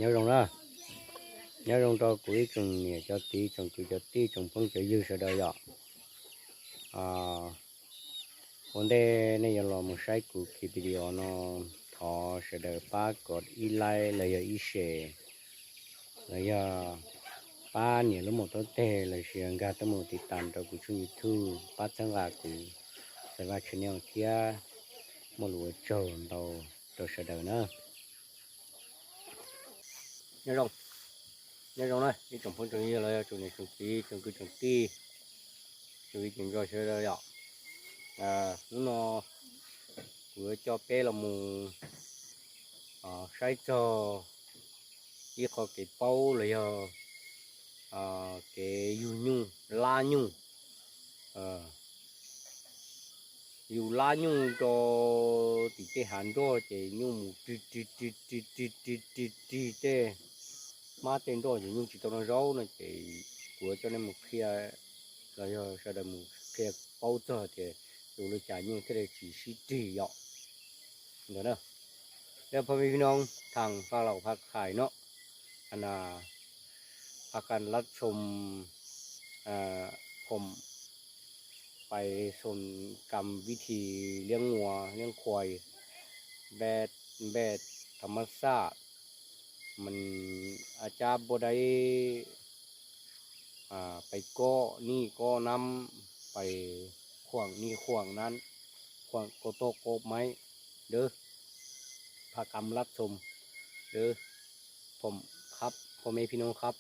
Nyob zoo na, nyob zoo rau kuv ib tsoom niam cov txiv, tsoom kwv cov tij, tsoom phooj cov ywg sawv daws yom. Ua ntej nej yuav los mus saib kuv ki video no, thov sawv daws pab kom ib like los yog ib share, los yog pab nias lub mus tau teg los sis nkag tuaj mus tiv tam rau kuv tshooj YouTube, pab txhawb nqa kuv Xaiv Vaj channel thiab. Muaj lus ua tsaug ntau rau sawv daws na. Nyob zoo, nyob zoo na ib tsoom phooj tsoom ywg los yog tsoom niam tsoom txiv, tsoom kwv tsoom tij, tsoom viv tsoom ncaus sawv daws yom. Hnub no kuv yuav coj peb los mus saib txog ib qho kev paub los yog kev yug nyuj, lab nyuj. Yug lab nyuj rau tim tej hav nroj ces nyuj mus rig rig rig rig rig rig rig tej hmab tej nroj ces nyuj tsis tau noj zaub no ces kuv yuav coj nej mus qhia los yog sawv daws mus qhia paub txog tias yug li cas nyuj thiaj li tsis sib rig yom. Ntawd na, phooj ywg no, thaj pha laus pha khais no, a, pha kan lab tshom, phom pais xom kam vib thim liab nguas liab qhuais, npej, npej tham mab xaj, mas a cab npua daib, pais kob nij kob nab, pais khuam nij khuam nab, khuam kob toj kob maib, dawb, pha kam lab tshom, dawb, phom khab, phom mej phij noo khab.